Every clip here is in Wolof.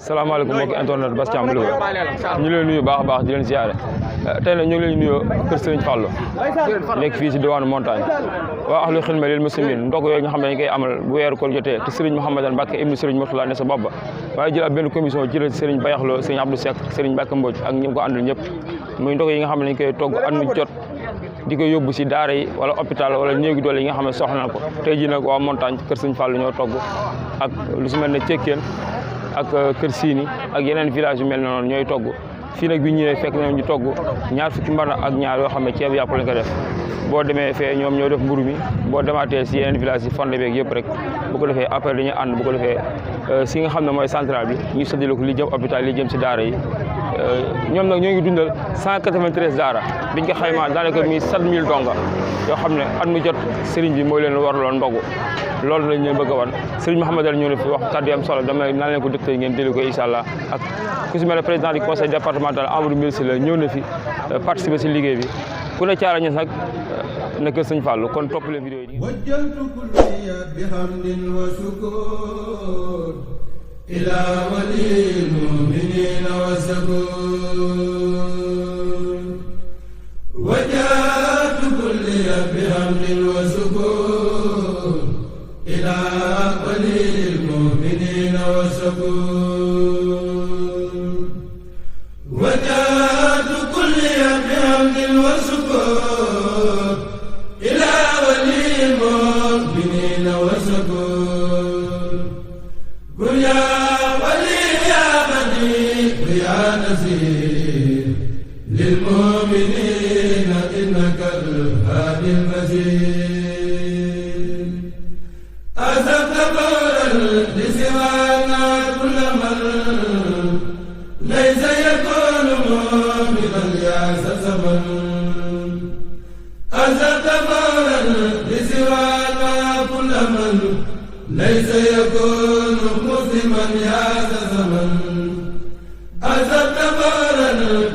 salaamaaleykum mbokki internet Bass Thiam Louga ñu leen nuyu baax a baax di leen ziare tey nag ñu ngi leen nuyoo kër Serigne Fallou nekk fii si diwaanu montagne waa ahlu xidma lil muslimin ndog yooyu nga xam ne dañ koy amal bu weeru koor jotee te Serigne Mouhamadane Mbacke ibnu Serigne Mourtala ne sa bopp ba waaye jël ab benn commission jëlee Serigne Bayaxlo Serigne Abdou Seck Serigne Mbacke Mbodj ak ñi ko àndal ñëpp muy ndog yi nga xam ne dañ koy togg at mu jot di ko yóbbu si daara yi wala hôpital wala néegi doole yi nga xam ne soxla na ko tey jii nag waa montagne kër Serigne Fallou ñoo togg ak lu si mel ne Cekkeen ak kër Siini ak yeneen village yu mel ne noonu ñooy togg fii nag bi ñëwee fekk na ñu togg ñaar fukki mbar ak ñaar yoo xam ne ceeb yàpp lañ ko def boo demee fee ñoom ñoo def mburu mi boo demaatee si yeneen village yi fonde beeg yëpp rek bu ko defee après dañuy ànd bu ko defee si nga xam ne mooy central bi ñu séddale ko li jëm hôpital li jëm si daara yi ñoom nag ñoo ngi dundal 193 daara biñ ko xaymaa daanaka mi 7000 donga yoo xam ne at mu jot sëriñ bi moo leen waraloon ndogu loolu lañ leen bëgg a wan sëriñ Mouhamadal ñëw na fi wax kàddu am solo dama naa leen ko dëgtee ngeen déglu ko incha allah ak ku si mel ne président du conseil départemental Amadou Mbirsi la ñëw na fi participer si liggéey bi ku ne caara ñes nag na kër sëñ Fallou kon topp leen vidéo yi wajjaltu kulliya bihamdin wa shukur ila walil mu'minina wa sabur wajjaltu kulliya bihamdin wa shukur ila walil mu'minina wa sabur wajjaltu kulliya bihamdin wa shukur ila walil mu'minina wa sabur qul ya wali ya badi ya nasir lil mu'minina innaka al-hadi al-basir azabta baral li siwana kull man laysa yakunu mu'minan ya zaman azabta baral li siwana kull man ليس يكون مسلما يا زمن أزدت بارا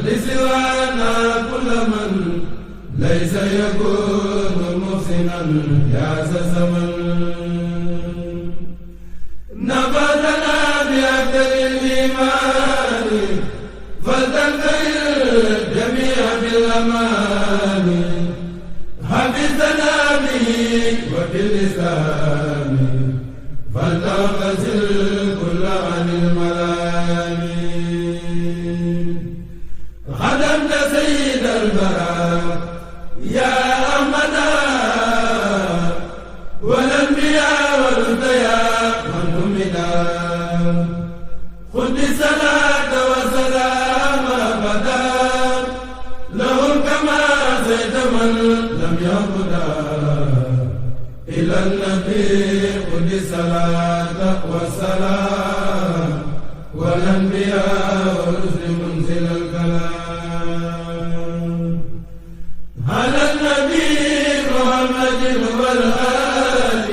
لسوانا كل من ليس يكون محسنا يا زمن نبذنا بأفضل الإيمان فلتنتهي الجميع بالأمان حفظنا به وباللسان فلتغتسل كل عن الملام خدمت سيد البراء يا أحمدا والأنبياء والأنبياء من همدا خذ الصلاة والسلام أبدا لهم كما زيد من لم يعبدا إلى النبي قل الصلاة والسلام والأنبياء والرسل منزل الكلام على النبي محمد والآل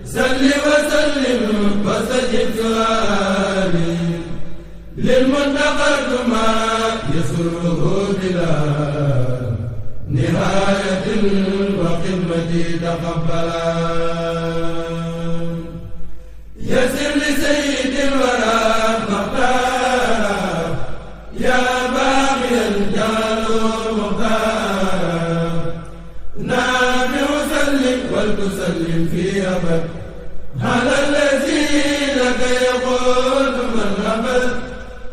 صل وسلم وسجد سؤالي للمنتقى ما يسره بلا نهاية وخدمتي تقبلا يسر لسيد الورى مختار يا باغي الجلال مختار نافع سلم ولتسلم في أبد على الذي لك يقول من أبد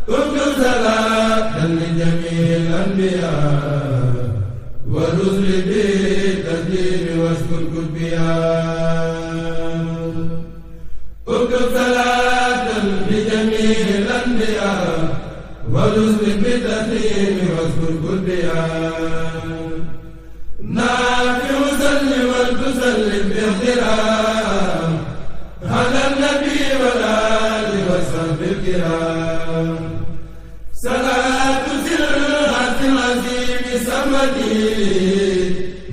كنت صلاة لجميع الأنبياء والرسل بالتسليم واشكر كتبيان اكتب صلاة لجميع الأنبياء والرسل بالتسليم واشكر كتبيان نافع سلم وتسلم باحترام على النبي والآل وصحبه الكرام صلاة سرعة العظيم سمدي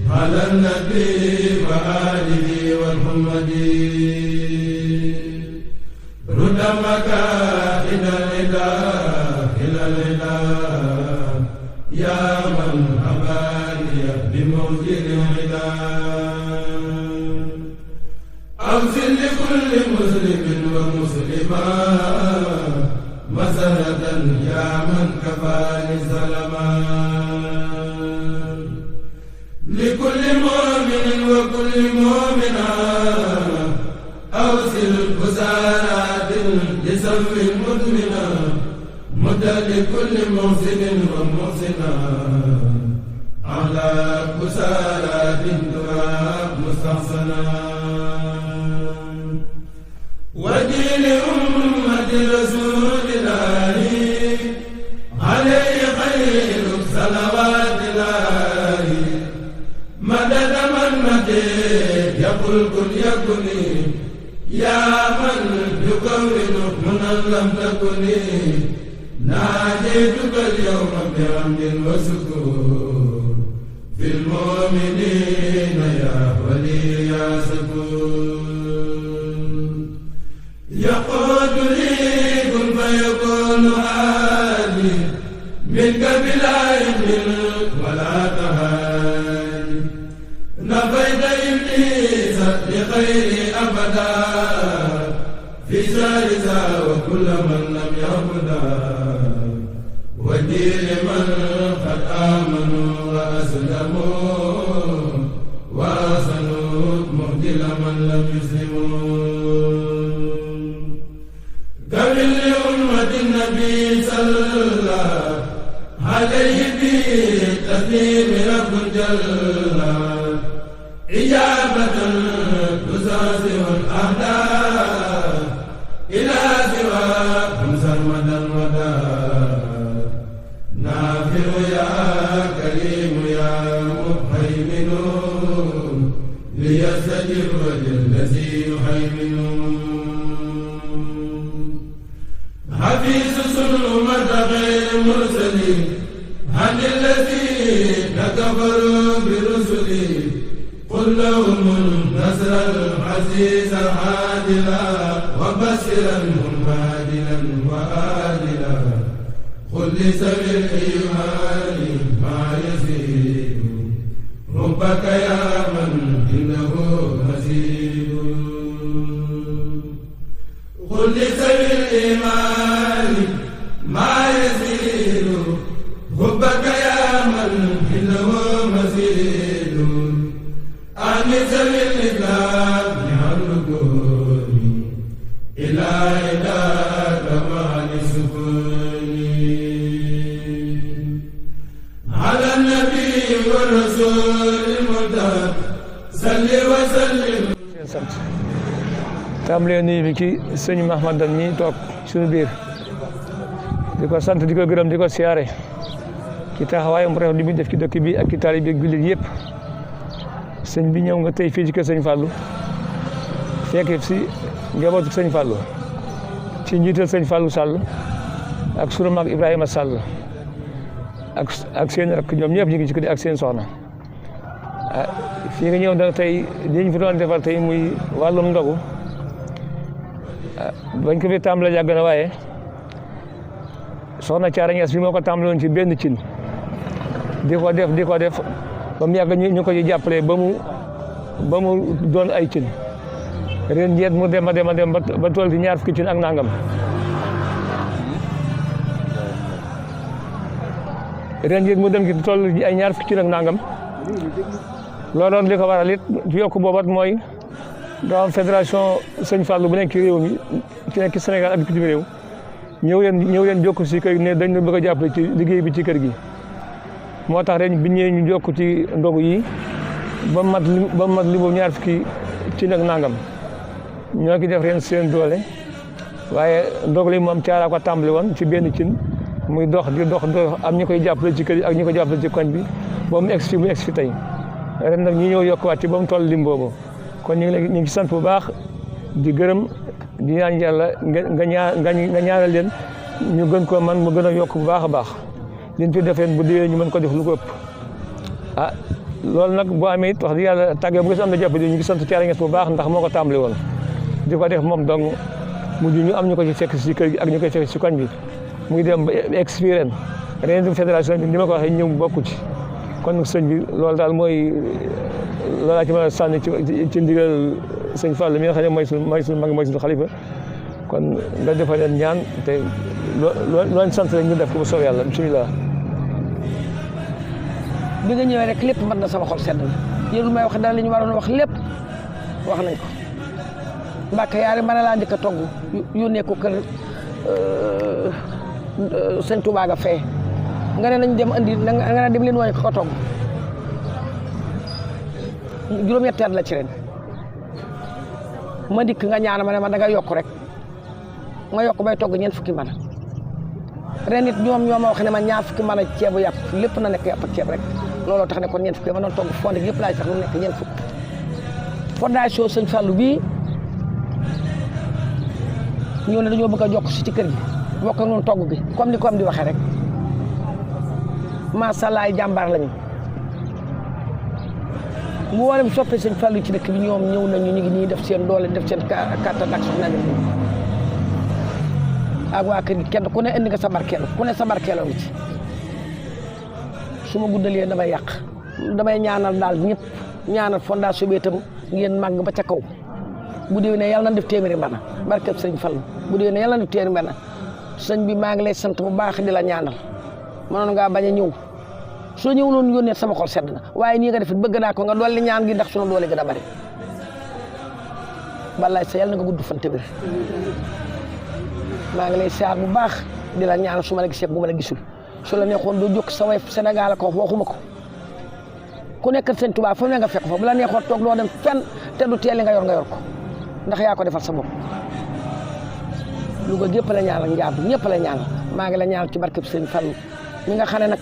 على النبي وآله والحمدي رد مكائد الإله إلى الإله يا من أباني بموجد العدام أغفر لكل مسلم ومسلمة مسرة يا من كفاني سلما لكل مؤمن وكل مؤمنة أوصل بسارات لسم مدمنة مدى لكل محسن ومحسنة على بسارات تراب مستحسنة ودين أمة رسول الله عليه خير صلوات الله مدد من مدد يقول كن يكن يا من يكون منا لم تكن ناديتك اليوم بحمد وسكون في المؤمنين يا ولي يا سكون يقود لي كن فيكون عادي منك بلا علم ولا تهادي نفيت إبليس لخيري أبدا في سالسا وكل من لم يعبدا ودي لمن قد آمنوا وأسلموا وأحسنوا مهدل من لم يسلموا كمل لأمة النبي صلى الله عليه بتسليم رب جل إجابة تساسي الأعداء إلى سواكم سرمدا ودا نافع يا كريم يا مهيمن ليستجب الذي يهيمن حفيظ سلمة غير مرسلين عن الذين كفروا برسلي قل لهم النصر العزيز عادلا وبشرا مهادلا وآدلا قل لسوي الإيمان ما يزيد ربك يا من إنه مزيد قل لسوي الإيمان ما يزيد ربك يا من إنه مزيد أنس بالإسلام يعرضون إلى كمال السكون على النبي والرسول المرتضى صل وسلم. tàmbalee nuyu bi ci sëñ Mahmadan mi toog suñu biir di ko sant di ko gërëm di ko siyaare ci taxawaayam rafet li muy def ci dëkk bi ak ci taalibe bi jullit yëpp sëñ bi ñëw nga tey fii ci kër sëñ Fallou fekk si njabootu sëñ Fallou ci njiital sëñ Fallou Sall ak sunu mag Ibrahima Sall ak seen rakk ñoom ñëpp ñu ngi ci kër ak seen soxna fii nga ñëw nag tey li ñu fi doon defar tey muy wàllum ndogu bañ ko fi tàmbalee yàgg na waaye soxna Thiara Niass bi moo ko tàmbaloon ci benn cin di ko def ba mu yàgg ñu ko ci jàppale ba mu doon ay cin ren jeet mu dem ba tool ci ñaar fukki cin ak nangam ren jeet mu dem ci tool ay ñaar fukki cin ak nangam looloon li ko waral it yokk boobat mooy daa am fédération sëñ Fallou bu nekk ci réew mi ci nekk Sénégal ak bitim réew ñëw leen jokk si kër gi ne dañ la bëgg a jàppale ci liggéey bi ci kër gi moo tax ren bi ñëwee ñu jokk ci ndogu yi ba mat li boobu ñaar fukki ci nag nangam ñoo ki def ren seen doole waaye ndog li moom Thiara ko tàmbali woon ci benn cin muy dox am ñu koy jàppale ci kër yi ak ñu koy jàppale ci koñ bi ba mu egsi fi tey ren nag ñi ñëw yokkuwaat ci ba mu toll lim boobu kon ñu ngi sant bu baax di gërëm di ñaan yàlla nga ñaanal leen ñu gën ko man mu gën a yokk bu baax a baax liñ fi defee bu déwee ñu mën ko def lu ko ëpp loolu nag boo amee it wax dëgg yàlla tàggee bu nga si am na jàpp ñu ngi sant Thiara Niass bu baax ndax moo ko tàmbali woon di ko def moom dong mujj ñu am ñu ko ci fekk si kër gi ak ñu koy fekk si koñ bi muy dem ba expiré ren fédération bi ni ma ko waxee ñëw bokku ci kon sëñ bi loolu daal mooy loolaa ci mën a sànni ci ndigal sëñ Fall mi nga xam ne mooy suñu mag mooy suñu xalifa kon nga defal leen ñaan te loo sant rek ñu def ko bu soobee yàlla bisimilah. bi nga ñëwee rek lépp mat na sama xol sedd na yéen may wax dara li ñu waroon wax lépp wax nañ ko Mbàkke yaari mën laa njëkk a togg yónnee ko kër sëñ Touba ga fee nga ne nañ dem andi nga ne dem leen wooñe ko togg juróom-ñetti at la ci ren ma dikk nga ñaan ma ne ma da nga yokk rek ma yokk bay togg ñeent fukki mën ren it ñoom ñoo ma wax ne ma ñaar fukki mën ceebu yàpp lépp na nekk yàpp ak ceeb rek looloo tax ne kon ñeent fukki ma doon togg fonde yëpp laay sax lu nekk ñeent fukki fondation sëñ Fallou bii ñoo ne dañoo bëgg a jokk si ci kër gi bokk ak ñun togg gi comme ni ko am di waxee rek macha allah ay jàmbaar lañu mu wolem soppe sëñ Fallou ci dëkk bi ñoom ñëw nañu ñu ngi nii def seen doole def seen kàttan ak soxna leen ak waa kër gi kenn ku ne indi nga sa barkeelu ku ne sa barkeeloo ngi ci su ma guddalee damay yàq damay ñaanal daal ñëpp ñaanal fondation bi itam ngeen màgg ba ca kaw bu déwénee yàlla na def téeméeri mbana barkeb sëñ Fallou bu déwénee yàlla na def téeméeri mbana sëñ bi maa ngi lay sant bu baax di la ñaanal mënoon ngaa bañ a ñëw soo ñëw noonu yónnee sama xol sedd na waaye nii nga def bëgg naa ko nga dolli ñaan gi ndax sunu doole gën a bari wallaay sa yàlla na nga gudd fan te wér maa ngi lay siyaar bu baax di la ñaanal su ma la gisee bu ma la gisul su la neexoon doo jokk sa way Sénégal ko waxuma ko ku nekk sëñ Tuubaa fa mu ne nga fekk fa bu la neexoon toog doo dem fenn te du teel li nga yor ko ndax yaa ko defal sa bopp Louga gépp la ñaanal njaab ñëpp la ñaanal maa ngi la ñaanal ci barkeb sëñ Fallou mi nga xam ne nag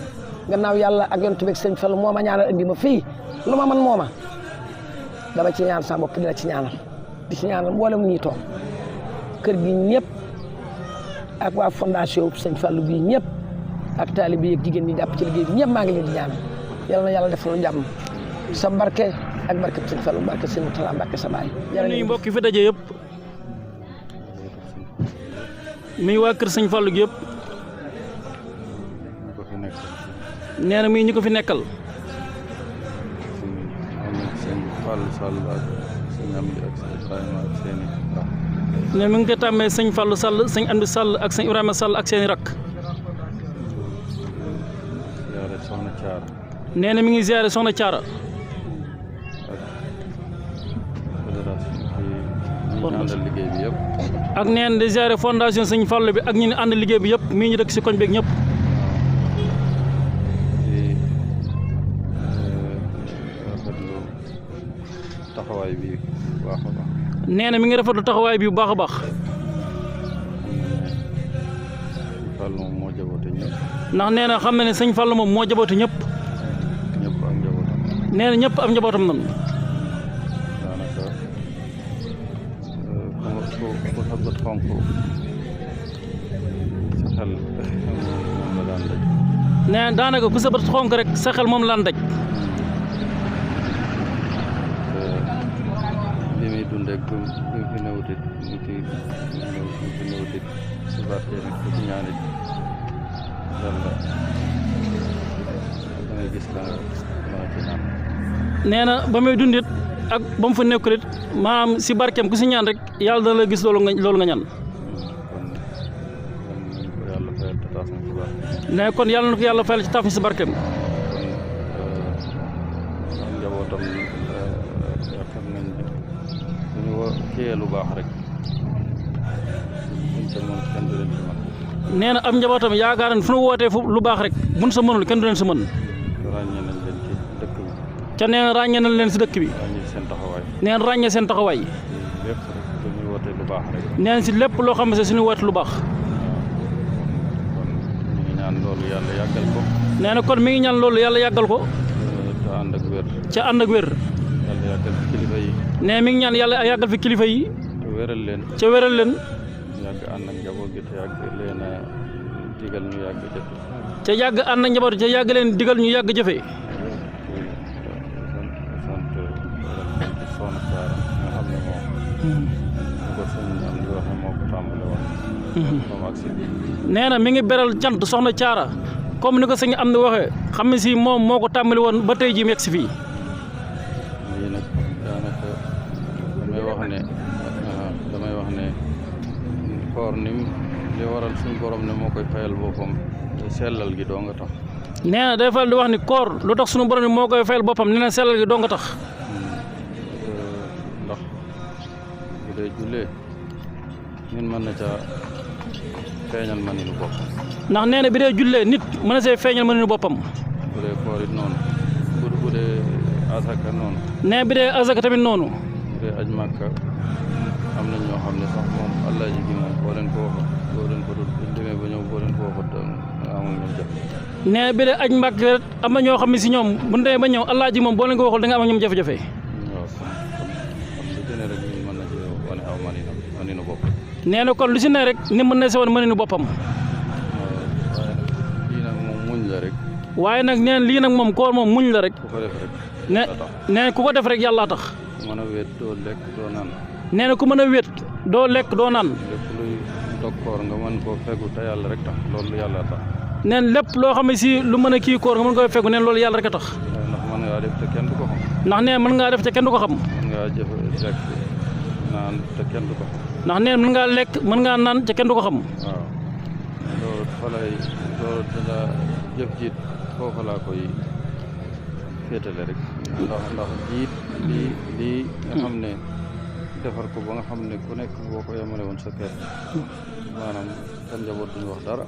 gannaaw yàlla ak yonent bi sëñ Fallou moo ma ñaanal indi ma fii lu ma man mooma dama ci ñaan sa bopp di la ci ñaanal di ci ñaanal mboolem ñi toog kër gi ñëpp ak waa fondation sëñ Fallou bii ñëpp ak taalibe yi ak jigéen ñi jàpp ci liggéey bi ñëpp maa ngi leen di ñaanal yal na yàlla defal lu jàmm sa barke ak barke sëñ Fallou barke sëñ Moutala barke sa baay. nuyu mbokk yi fi daje yëpp muy waa kër sëñ Fallou gi yëpp nee na muy ñu ko fi nekkal. ne mi ngi ko tàmmee sëñ Fallou Sall sëñ Amdi Sall ak sëñ Ibrahima Sall ak seen i rakk. nee na mi ngi ziare soxna Thiara. ak neen di ziare fondation sëñ Fallou bi ak ñi ne ànd liggéey bi yëpp mii ñu dëkk si koñ beeg ñëpp. taxawaay bi bu baax a baax. nee na mi ngi rafetlu taxawaay bi bu baax a baax. Fallou moom moo jaboote ñëpp. ndax nee na xam na ne sëñ Fallou moom moo jaboote ñëpp. ñëpp am njabootam. nee na ñëpp am njabootam nan. daanaka ku sa bët xonk sa xel moom la daan daj. nee na daanaka ku sa bët xonk rek sa xel moom laan daj. li muy dundee ak bi fi newutit mu ci fi newutit si barke bi ku ci ñaanit yàlla da ngay gis la nga ci ñaan. nee na ba muy dundit ak ba mu fa nekkul it maanaam si barkeem ku si ñaan rek yàlla dana la gis loolu nga ñaan. kon yàlla fayal te taas na ci barke. nee kon yàlla na ko yàlla fayal ci taaf si barkeem. kon njabootam yaakaar nañ ne bu ñu kiyee lu baax rek buñ sa mën kenn du leen ci mën. nee na am njabootam yaakaar nañ fu nu wootee fu lu baax rek buñ sa mënul kenn du leen sa mën. ràññee nañ leen ci dëkk bi. ca nee na ràññee nañ leen si dëkk bi. ràññee seen taxawaay. nee na ràññee seen taxawaay. lépp rek bu ñuy wootee lu baax rek. nee na si lépp loo xam ne suñu woote lu baax. kon ñu ngi ñaan loolu yàlla yàggal ko. nee na kon mi ngi ñaan loolu yàlla yàggal ko. te ànd ak wér. ca ànd ak wér. yàlla yàggal fi kilifa yi. nee mi ngi ñaan yàlla yàggal fi kilifa yi. te wéral leen. ca wéral leen. yàgg ànd ak njaboot gi te yàgg leen a digal ñu yàgg jëfe. ca yàgg ànd ak njaboot ca yàgg leen digal ñu yàgg jëfe. sant soxna Thiara nga xam ne moom. ñu ko sëñ am di waxe moo ko tàmbale woon. moom ak si nee na mi ngi beral cant soxna Thiara comme ni ko sëñ am di waxee xam ne si moom moo ko tàmbali woon ba tey jii mu yegg si fii. lii nag daanaka damay wax ne koor ni mu li waral suñu borom ne moo koy fayal boppam sellal gi doo nga tax. nee na day faral di wax ni koor lu tax suñu borom ni moo koy fayal boppam nee na sellal gi doo nga tax. ndax bu dee jullee nit mën na caa feeñal mëninu boppam. ndax nee na bi dee jullee nit mën na see feeñal mëninu boppam. bu dee koor it noonu bu dee asaka noonu. nee bi dee asaka tamit noonu. bu dee aj màkka am na ñoo xam ne sax moom allah ji gi moom boo leen ko waxat boo leen ko dul demee ba ñëw boo leen ko waxat nga amul ñoom jafe. nee bi dee aj màkk rek am na ñoo xam ne si ñoom bu ñu demee ba ñëw allah ji moom boo leen ko waxul da nga am ak ñoom jafe-jafe. waaw kon lu ci ne rek ñun mën na ci wane aw mëninu bopp. nee na kon lu si ne rek ni mën na si wane mëninu boppam. waaye nag lii nag moom muñ la rek. waaye nag nee lii nag moom koor moom muñ la rek. ku ko def rek. nee ku ko def rek yàlla tax. ku mën a wéet doo lekk doo naan. nee na ku mën a wéet doo lekk doo naan. lépp luy dog koor nga mën koo fegu te yàlla rek tax loolu yàlla tax. neen lépp loo xam ne si lu mën a kii koor nga mën koy fegu neen loolu yàlla rek a tax. ndax mën ngaa def te kenn du ko xam. ndax nee mën ngaa def te kenn du ko xam. mën ngaa jëf lekk naan te kenn du ko xam. ndax nee mën ngaa lekk mën ngaa naan te kenn du ko xam. waaw loolu fa lay loolu dina jëf jiit foofu laa koy féetale rek ndax jiit lii nga xam ne defar ko ba nga xam ne ku nekk boo ko yemale woon sa kër maanaam sa njaboot duñu wax dara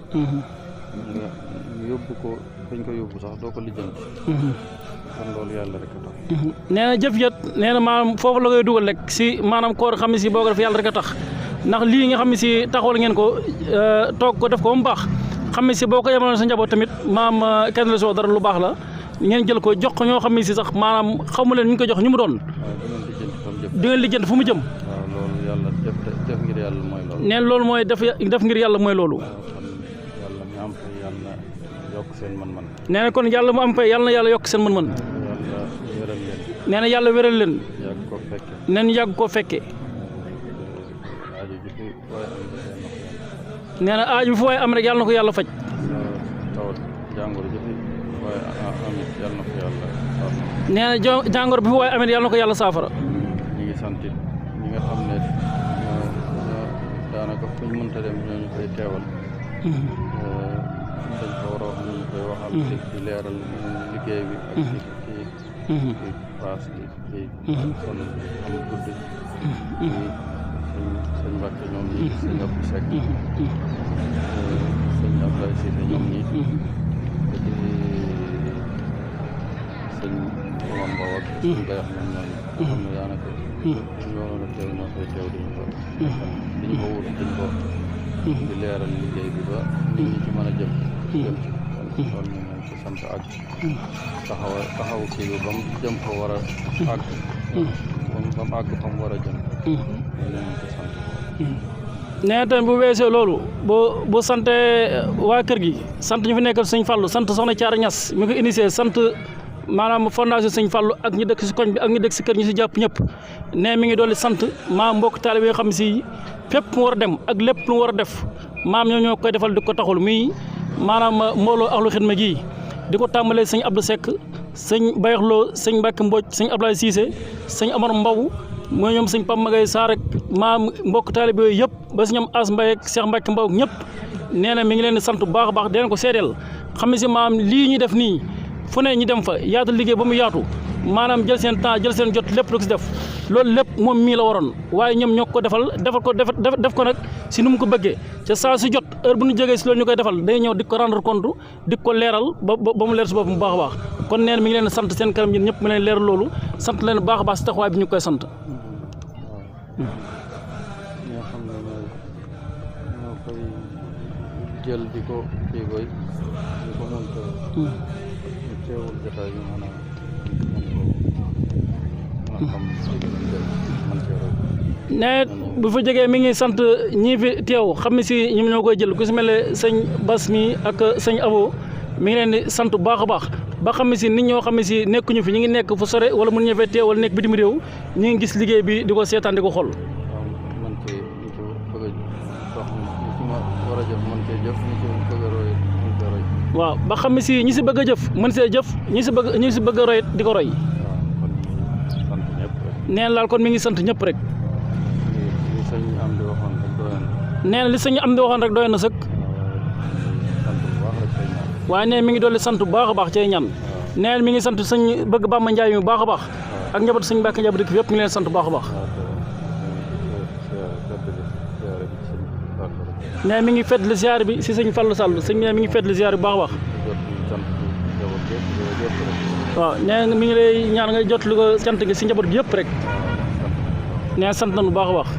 nga yóbbu ko dañ ko yóbbu sax doo ko lijjanti kon loolu yàlla rek a tax nee na jëf jët nee na maanaam foofu la koy dugal rek si maanaam koor xam ne si boo ko def yàlla rek a tax ndax lii nga xam ne si taxawal ngeen ko toog ko def ko ba mu baax xam ne si boo ko yemaloon sa njaboot tamit maam kenn la soo dara lu baax la ngeen jël ko jox ko ñoo xam ne si sax maanaam xamu leen ñu ko jox ñu mu doon di ngeen lijjanti fu mu jëm waaw loolu yàlla def ngir yàlla mooy loolu neen loolu mooy def ngir yàlla mooy loolu yàlla mi am fay yàlla na yokk seen mën-mën nee na kon yàlla mu am fay yàlla na yàlla yokk seen mën-mën yàlla wéral leen nee na yàlla wéral leen yàgg ko fekke neen yàgg koo fekke aajo ji fi waaye am nee na aaju bi fu waaye am rek yàlla na ko yàlla faj tawat jàngoro ji fi waaye amit yàlla na ko yàlla saafara nee na jàngoro bi fu waaye amit yàlla na ko yàlla saafara ñi ngi sant it ñi nga xam ne ñoo daanaka fu ñu mënta dem ñoo ñu koy teewal dañ ko war a wax ñu koy waxal di leeral liggéey bi ak di paas di kon am guddi sëñ Mbàkke ñoom ñi sëñ Abdou Seck sëñ Abdoulaye Cissé ñoom ñi sëñ Omar Mbow ak sëñ Bayax ñoom ñooñu xam ne daanaka ñoo na teew ñoo koy teew diñu ko wut diñ ko di leeral liggéey bi ba nit ñi ci mën a jëm ci kon loolu ñu ngi ci sant ak taxaw kii bi ba mu jëm fa war a àgg ba mu àgg fa mu war a jëm ñu ngi ci sant nee tamit bu weesoo loolu bu sante waa kër gi sant ñu fi nekkal sëñ Fallou sant soxna Thiara Niass mi ko initié sant maanaam fondation sëñ Fallou ak ñi dëkk si koñ bi ak ñi dëkk si kër ñi si jàpp ñëpp ne mi ngi dolli sant maam mbokk taalibe yoo xam si fépp mu war a dem ak lépp lu mu war a def maam ñoo koy defal di ko taxul muy maanaam mbooloo Ahlu Xidma gii di ko tàmbalee sëñ Abdou Seck sëñ Bayaxloo sëñ Mbacke Mbodj sëñ Abdoulaye Cissé sëñ Amar Mbaw mooy ñoom sëñ Pam Magay Sarr ak maam mbokk taalibe yooyu yëpp ba si ñoom As Mbaye ak Cheikh Mbacke Mbaw ñëpp nee na mi ngi leen di sant bu baax a baax di leen ko seedeel xam ne si maam lii ñu def nii fu ne ñu dem fa yaatu liggéey ba mu yaatu maanaam jël seen temps jël seen jot lépp lu ko si def loolu lépp moom mii la waroon waaye ñoom ñoo ko def ko nag si nu mu ko bëggee ca saa si jot heure bu ñu jógee si loolu ñu koy defal day ñëw di ko rendre compte di ko leeral ba mu leer si boppam bu baax a baax kon nee na mi ngi leen sant seen kanam ñun ñëpp mi leen leeral loolu sant leen baax a baax si taxawaay bi ñu koy sant. ñi nga xam ne ñoo koy jël di ko kii koy di ko mënta ñu teewul jotaay bi mën a xam ne bu fa jógee mi ngi sant ñii fi teew xam ne si ñoom ñoo koy jël ku si mel ne sëñ Bas mi ak sëñ Abo mi ngi leen di sant bu baax a baax ba xam ne si nit ñoo xam ne si nekkuñu fi ñu ngi nekk fu sore wala mun ñu fee teew wala nekk bitim réew ñu ngi gis liggéey bi di ko seetaan di ko xool. man ci ñu ci bëgg a dox ñu ci ma war a jëf man cee jëf ñu ci bëgg a roy ñu ci roy. waaw ba xam ne si ñi si bëgg a jëf mën see jëf ñi si bëgg a roy di ko roy. waaw kon ñu sant ñëpp rek. neen laal kon mi ngi sant ñëpp rek. li sëñ am di waxoon rek doyoon nee na li sëñ am di waxoon rek doy na sëkk waaye nee mi ngi dolli sant bu baax a baax cay ñaan nee mi ngi sant sëñ bëgg Bamba Njaay mi bu baax a baax ak njaboot sëñ Mbàkke Njaay dëkk yëpp mi ngi leen sant bu baax a baax nee mi ngi fedd li ziar bi si sëñ Fallou Sall sëñ nee mi ngi fedd li ziar bi bu baax a baax waaw nee mi ngi lay ñaan nga jot li ko cant gi si njaboot gi yëpp rek nee sant nañu bu baax a baax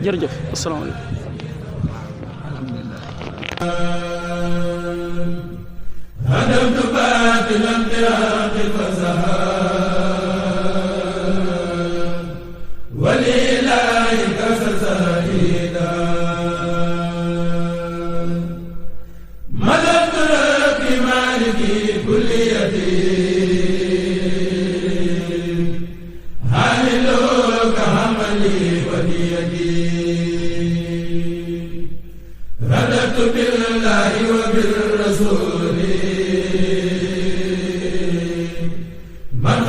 jërëjëf asalaamaaleykum هدمت باطلا بحق الفزهار ولله كسسائدا ملكت ربي مالكي كل يدين حاملك حملي وليدي رددت بالله وبالرسول من